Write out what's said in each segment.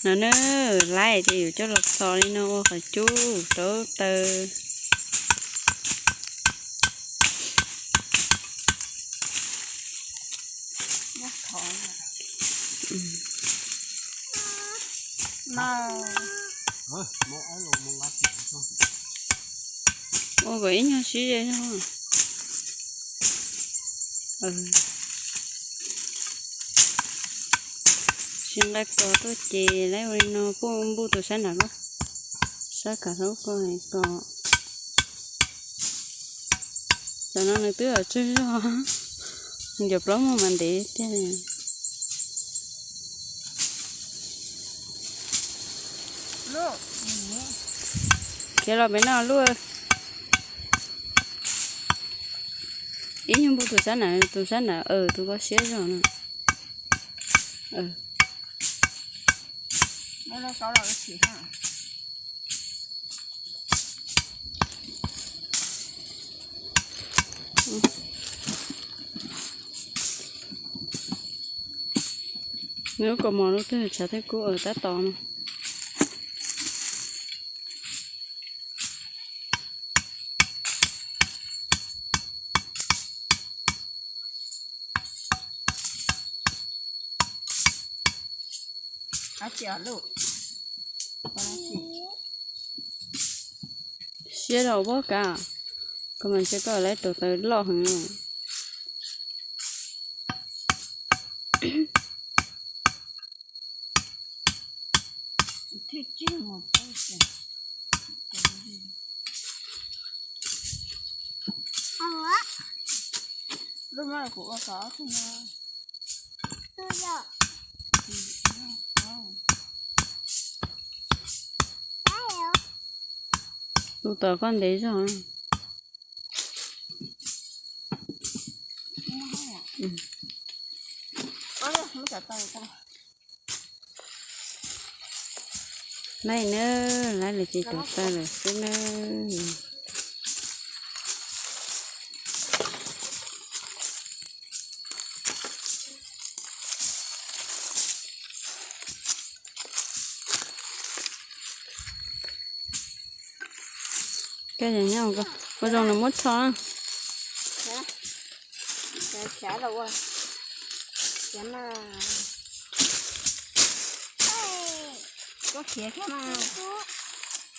No na, laib ces yuav coj los txog li no ua qhov cub rau taw. Ua kom ib nyuag sib ze zog. Sib nqaij ko tuaj ces laib ua li no pub npuj tus sab nram ko, sab kav hlaub ko ko. Tam no nws twb tsawg zog, ncaws plaub muag mas ntev tiag. Khiav los pem no luaj. Ib nyuag npuj tus sab nram, tus sab nram, tus ko siab zog no. Nws lub kaus mom lub twg tshav twb kub tab tom no. Siab rau pob kav, koj mas ntshe koj lawv tus taw loj heev. Tus tom koj ntev zog. Laib na, laib lawm ces tuav taw lawm xwb na. Koj zoo nws muab tsho.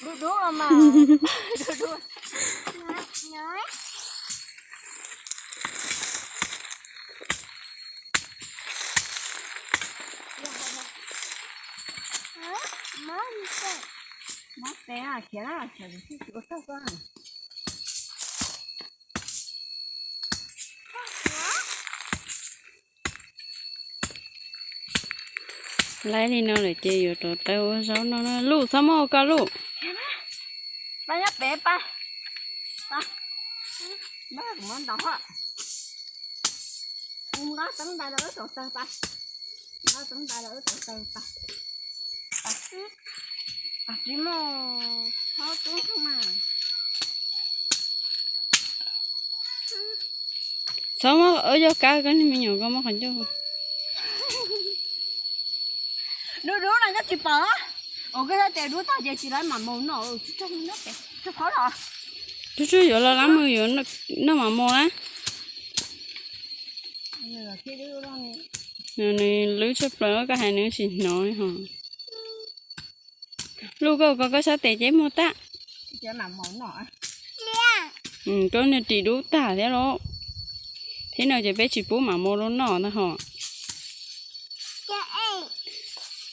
Dub dub los mas. Dub dub. Mob tes khiav na, khiav tsis ua tau koj. Laib li no lawm ces yuav rau taw ua zaub no na. Luj, txhob muab ua koj Luj. Pab nyob pem, pab. Pab, kuv muab ntaus hos. Nqa teeb ntais los wb rau taw pab. Nqa teeb ntais los wb rau taw pab. Tsis muaj, txhob tub mas. Txhob muab yog kab koj niag me nyuam koj muab qhov ncauj. Dub dub no nyob tsis pom. Ua koj yog tias dub tag ces tsis lawv mam mus no, tsis tso nyob pem, tso phov los. Tub tsuag yuav los lab mus yuav noj mam mus na. Nws lwb tshaj plaws koj hais nws tsis hnov li hos. Luj, koj ko koj sab tes ces muag tag. Koj niag ris dub tag thiab lauj. Thiab no ces peb tsis pub mam mus lub noj ntag hos.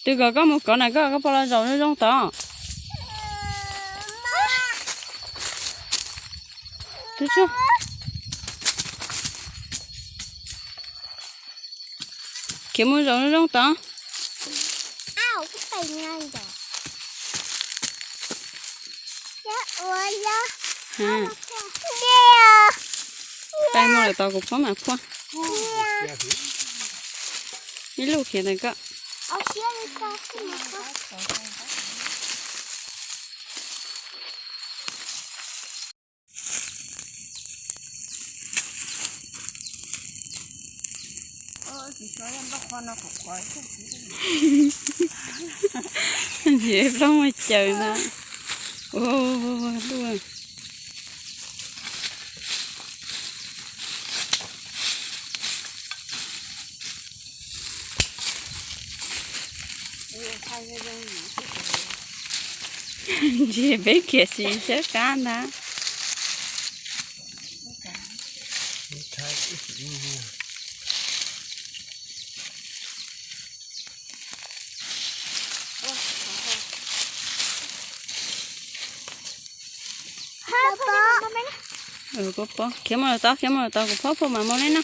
Twb kom koj mus kov na, koj koj puas los zaum zoo zoo tod. Khiav mus zaum zoo zoo tod. Tais muaj lawm tod kuv pab mam phuaj. Ib lub khiav ntawm koj. Ces plaub muaj caws na. Ua, ua, ua, luaj. Ntsia peb kiag tsis sab kab ntag. Pob pob, khiav mus lawm tod, khiav mus lawm tod, kuv phob phuam mam mus li no.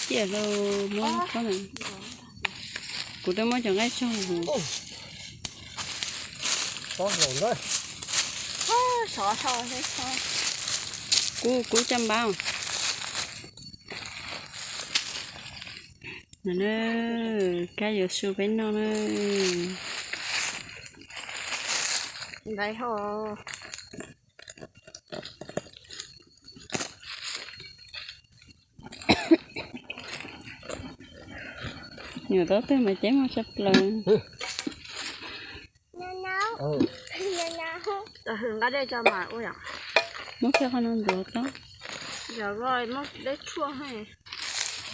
Ciaj hlo muab phob na. Kuv twb muab cov nqaij tsaug hu. Kub, kub caj npab. Kab yuav su peb noj na. Nyuam tau twg mas ceb muag tshaj plaws. Muab kiag qhov no ntxuav tau.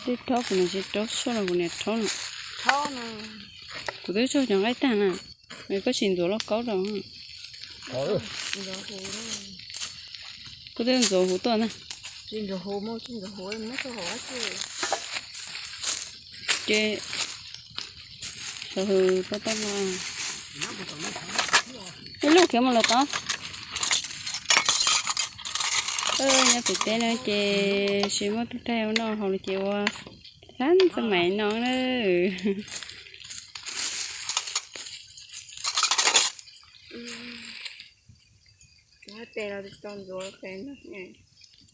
Dej rhaub kuv niam tsis rhaub suab los kuv niam rhaub no. Kuv twb tsaug cov nqaij tag na. Koj tsis ntxuav lauj kaub rau. Koj twb ntxuav huv tuaj ntag. Ces xov hws pab tab no. Ib lub khiav mus lawm tod. Nyob pem teb no ces tsis muaj tub rag ua noj haus li ces ua xab xab maim no na.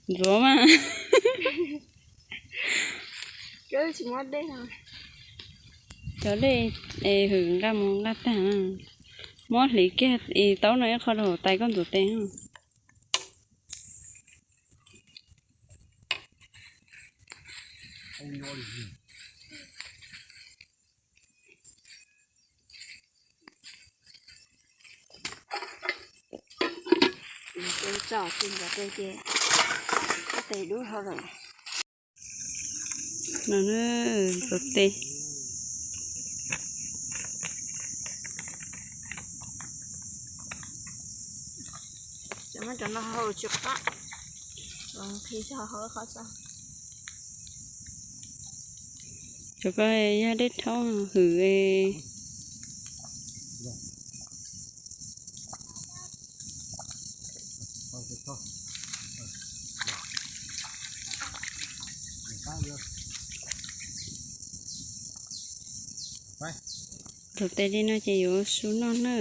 Ntxuav mas. Cov dej es hwm nqaj mus nqaj tag na. Muab hliv kiag es taub no ib qho rau hauv tais koj ntxuav tes. Tso tsis ntxuav tes ces tes dub dhau lawm. No na, ntxuav tes. Cov no hau tsis qab, qhib tso hau qhov tso. Cov ko yog dej rhaub hwm. Tus tes li no ces yuav su noj na.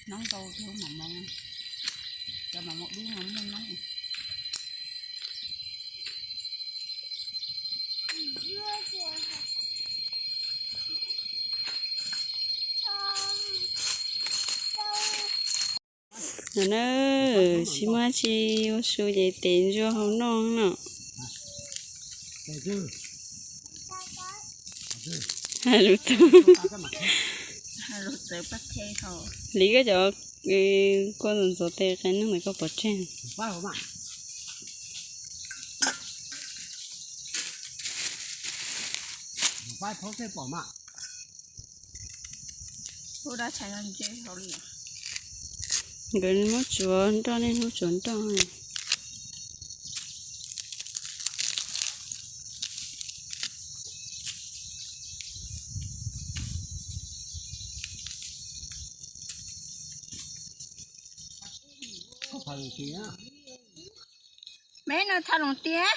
Noob ntau, cov mam mus dub no muaj noob. No na, tsis muaj tsi ua su ces tes ntsuag hau noj no. Lus txawv, hliv koj cov kua ntxuav tes qe neeg ntawm koj pov tseg. Nkawd muab tsuav nroj, nej muab tsuav nroj. Meb no txha loo tiag.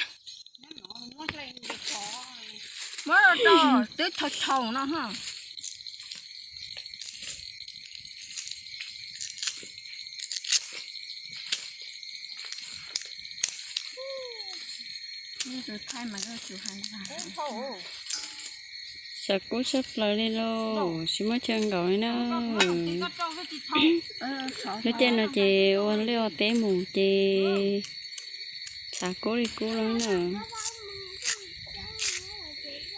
Muab rau twb thaum thaum no ha. Tshav kub tshaj plaws li lauj, tsis muaj chaw nkaum li na. Lub caij no ces ua liaj ua teb mus ces tshav kub li kub lawm na.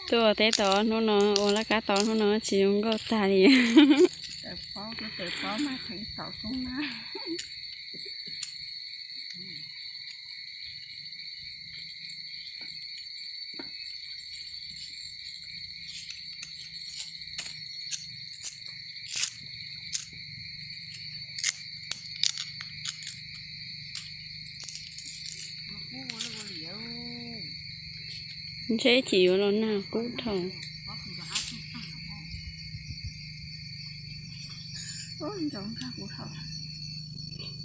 Tuaj ua teb tau ob hnub no, ua laj kab tau ob hnub no tsis zoo nkauj tag li. Ntshe ib chim yuav los nag kub dhau.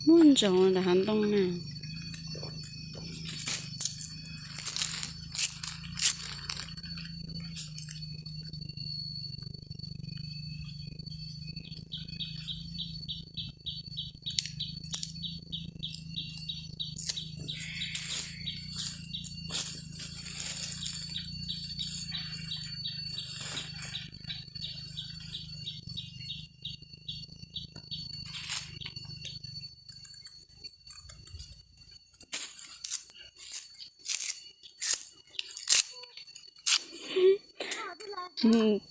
Muaj ntsoov nram hav ntoo na.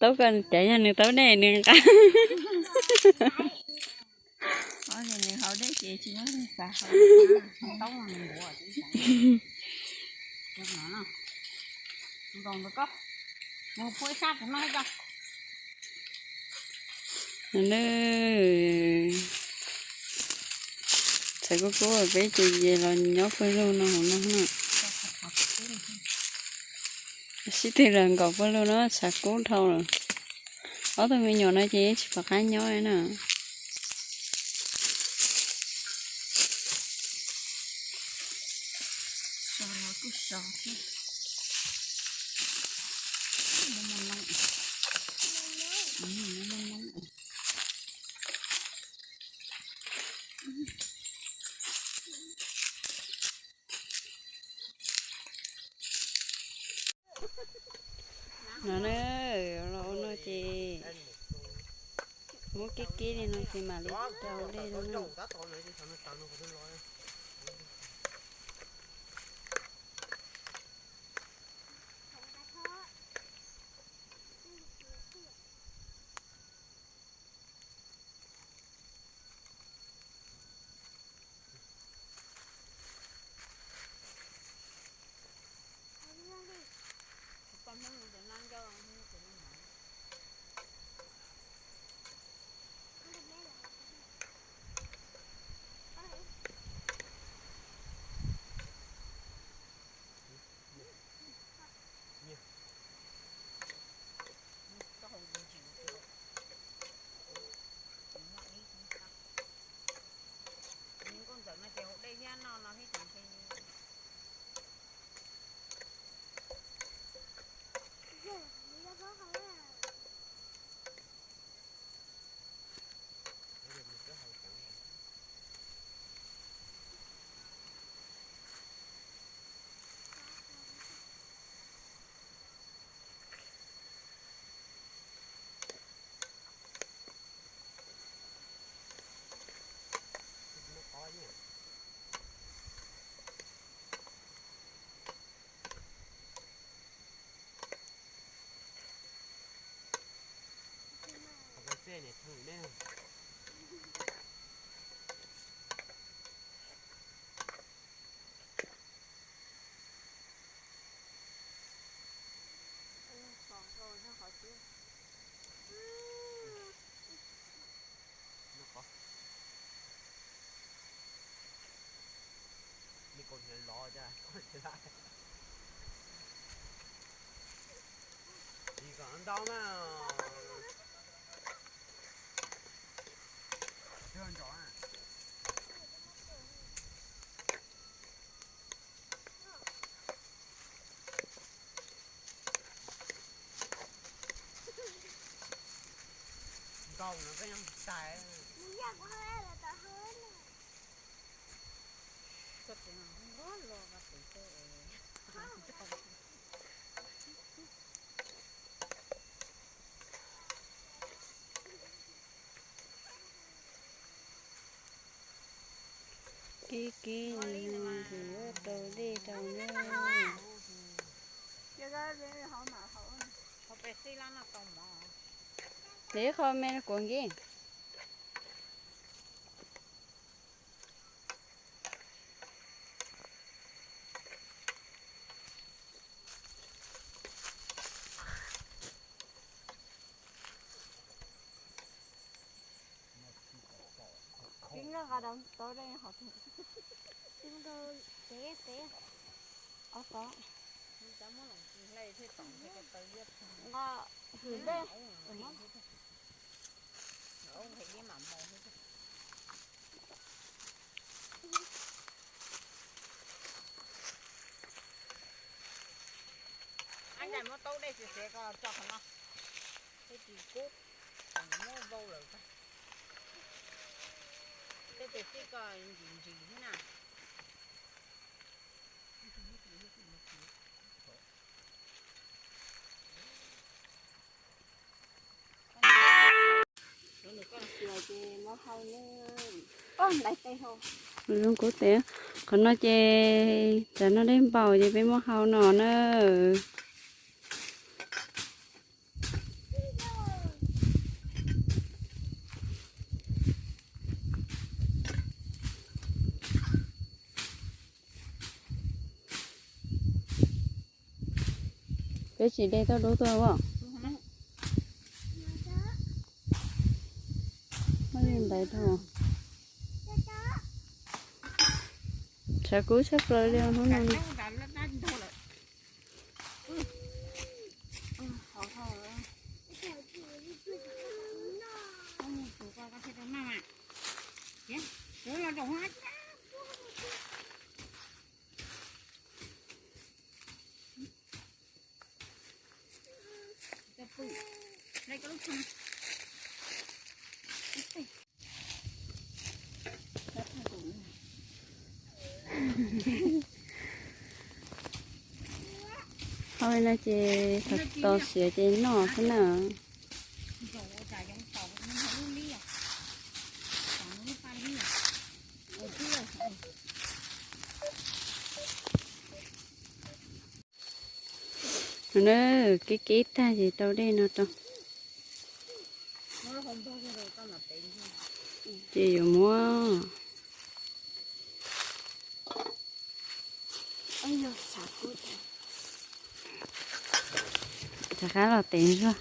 Taub ko cas yog nws taub dej nws nqa. Nws haus dej ces tsis muaj neeg xav haus. Tshav kub kub peb ces los nyob pawg lug no hauv no na. Sib tw los nkaum pawg lug no tshav kub dhau lawm. Ob tug me nyuam no ces tsis pom qab nyob li na. No na, los ua no ces muab kib kib li no ces mam li rau dej rau na. Nkauj ntxawm no ces haus dej thiab no no thiab ces ntshe Ntau mas. Kib kib, ces yuav rau dej rau na. Ntev qho me kuv nki. Nqa hwm dej. Ab, muab taub dej xiav xiav ko tso qhov no. Tej tis kub, muab vau lawm. Tej tis txij ko ntsis ntsis thiab na. Zoo kuv tes, qhov no ces tsam no dej npaum ces peb muab hau no na. Peb tsis de toj dub tuaj as. Muaj li ntawd rau. Tshav kub tshaj plaws li hnub no. Hau li no ces thaum tau siav ces noj xwb na. No na, kib kib tag ces rau dej no rau. Ces yuav muab rov qab los tev ntsuag.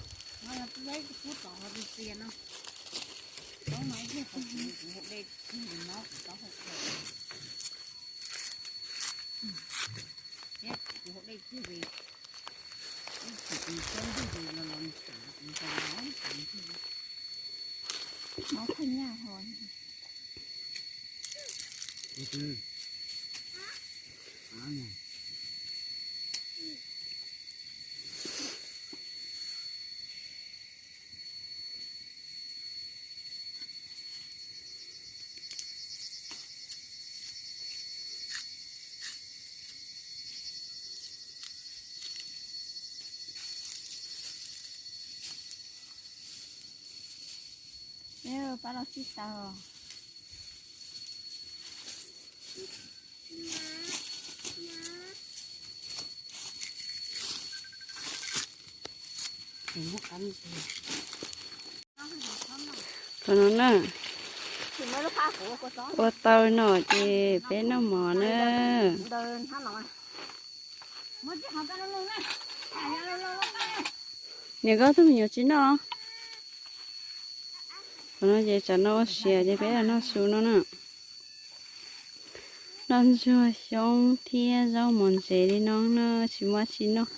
Pab los sib taws. Qhov no na, ua tau no ces peb noj mov na. Niam koj tus me nyuam tsis noj. Qhov no ces tsam no ua siav ces peb los noj su no na. Noj ntsuag xyoob thiab zaub mov ntsev li no na, tsis muaj tsis noj.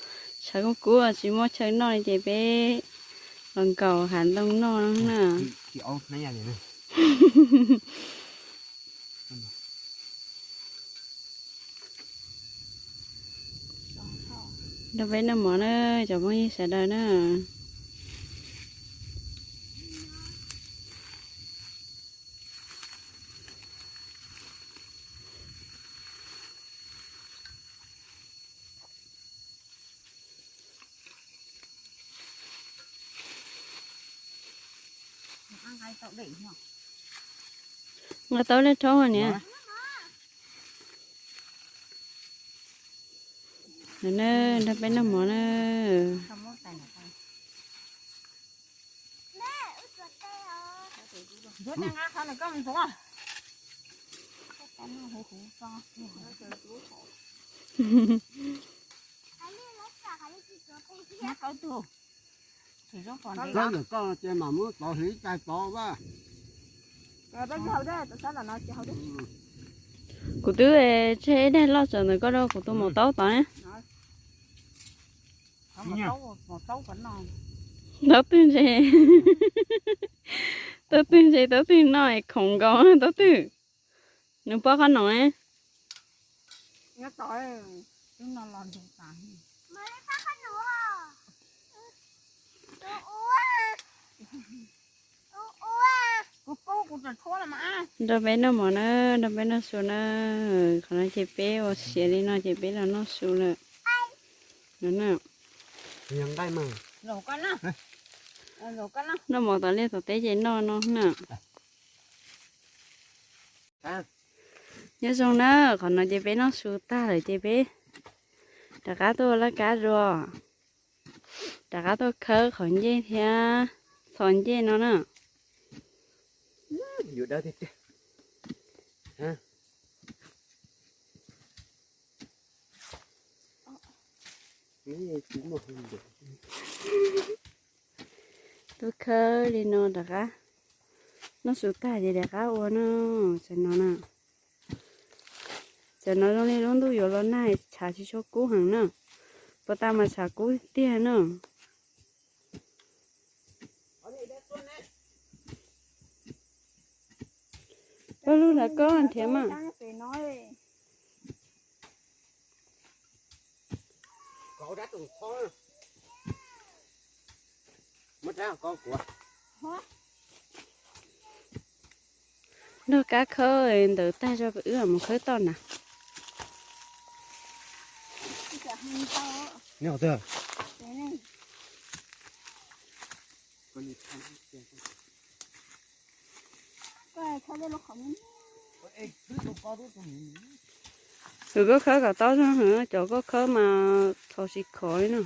Tshav kub kub tsis muaj chaw noj li ces peb los nkaum hav ntoo noj no na. Rau peb noj mov na, cov phooj ywg sawv daws na. Nqa tau lej rhaub niam. Nrog peb noj mov na. Koj ntawm koj ces mam muab tov hliv cais tov vaj. Kuv twb tseg ib daig loj txawm ntawm koj rau kuv tus maum taub tod ne. Taub twg ntse, taub twg ntse taub twg noj es khoom nkaus taub twg. Nws pob qhob noom ne. Nrog peb noj mov na, nrog peb noj su na. Qhov no ces peb ua siav li no ces peb los noj su lawm. Noj mov tom liaj tom teb ces noj no na. Nyob zoo na, qhov no ces peb noj su tag lawm ces peb rov qab tuaj laj kab dua, rov qab tuaj khawb qhov ncej thiab txhos ncej no na. Tuaj khawb li no rov qab, noj su tag ces rov qab ua no, tam no na. Tam no zoo li lub ntuj yuav los nag, tshav tsis tshua kub heev na, puag ta mas tshav kub tiag na. Koj lub nrog koj nrhiav mas. Nrog kab khawb ntawd tag tso wb mus khawb toj na. Wb koj khawb kom tob zog, cov koj khawb mas txhos tsis khov li na.